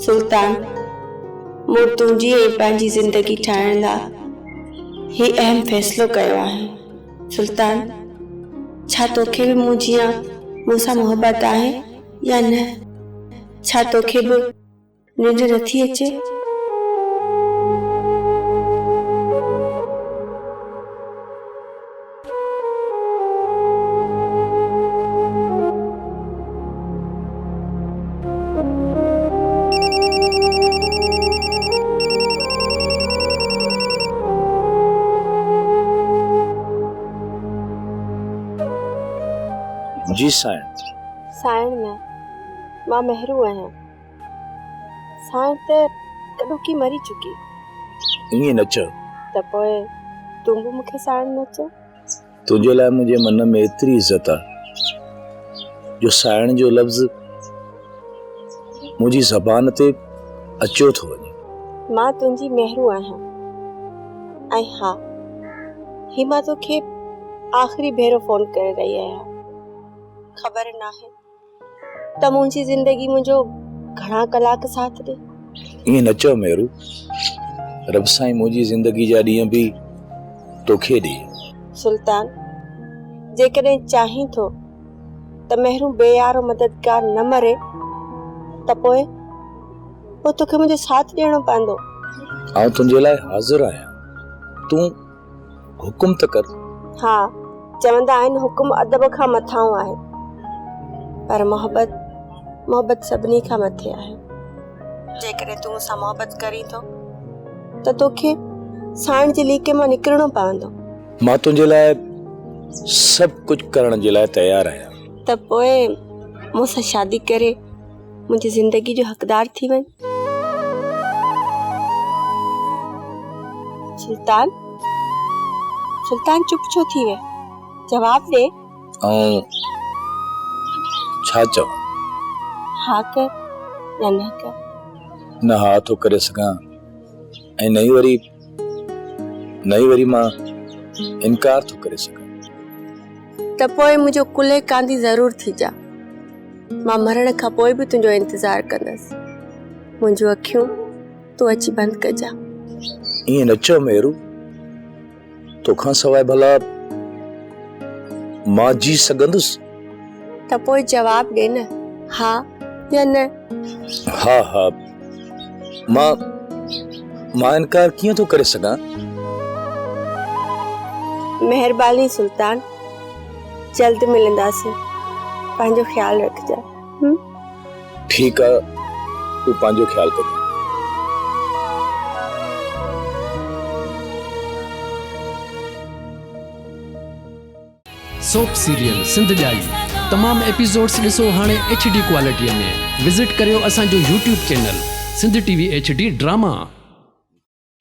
سلطان، مون تنهنجي ۽ پنهنجي زندگي ٺاهڻ لاء هي اهم فيصلو ڪيو آهي. سلطان، ڇا توکي به مون جيان مون سان محبت آهي يا نه؟ ڇا توکي به ننڊ نٿي اچي؟ جي سائڻ. سائڻ نه، مان مهرو آهيان. سائڻ ته ڪڏهوڪي مري چڪي. ائين نه چئو. ته پوء تون به مون کي سائڻ نه چئو. تنهنجي لاء منهنجي من ۾ ايتري عزت آ جو سائڻ جو لفظ منهنجي زبان تي اچيو ٿو وڃي. مان تنهنجي مهرو آهيان ۽ ها هي مان توکي آخري ڀيرو فون ڪري رهي آهيان. خبر ناهي ته منهنجي زندگي منهنجو گهڻا ڪلاڪ ساٿ ڏي. ائين نه چئو ميرو، رب سائين منهنجي زندگي جا ڏينهن به توکي ڏي. سلطان، جيڪڏهن چاهين ٿو ته مهرون بي يار و مددگار نه مري ته پوء پوء توکي منهنجو ساٿ ڏيڻو پوندو. آئون تنهنجي لاء حاضر آهيان، تون حڪم ته ڪر. ها، چوندا آهن حڪم ادب کان مٿانهون آهي، پر محبت، محبت سڀني کان مٿي آهي. جيڪڏهن تون مون سان محبت ڪرين ٿو ته توکي سائڻ جي ليڪي مان نڪرڻو پوندو. مان تنهنجي لاء سڀ ڪجهه ڪرڻ جي لاء تيار آهيان. ته پوء مون سان شادي ڪري منهنجي زندگي جو حقدار ٿي وڃ. سلطان، سلطان چپ ڇو ٿي وئين؟ جواب ڏي. آئون ڇا چوان؟ ها ڪر يا نه ڪر. نه ها ٿو ڪري سگهان ۽ نه ئي وري نه ئي وري مان انڪار ٿو ڪري سگهان. ته پوء منهنجو ڪلهي ڪانڌي ضرور ٿيجان. مان مرڻ کان پوء به تنهنجو انتظار ڪندس. منهنجون اکيون تون اچي بند ڪجان. ائين نه چئو مهرو، توکان سواء ڀلا مان جي سگهندس؟ ته پوء جواب ڏي نه، ها يا نه؟ ها ها، مان مان انڪار ڪيئن ٿو ڪري سگهان؟ مهرباني سلطان. جلد ملنداسين پنهنجو خيال رکجان. ٺيڪ آ تون پنهنجو خيال ڪجان. سوپ سيريل سنڌ ڄائي تمام ايپيسوڊس ڏسو هاڻي ايڇ ڊي ڪوالٽي ۾ وزٽ ڪريو اسان جو YouTube channel Sindh T V H D drama.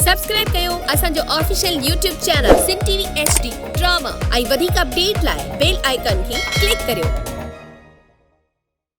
Subscribe ڪيو اسان جو official YouTube channel Sindh T V H D drama ۽ وڌيڪ اپڊيٽ لاء بيل آئيڪان کي ڪلڪ ڪريو.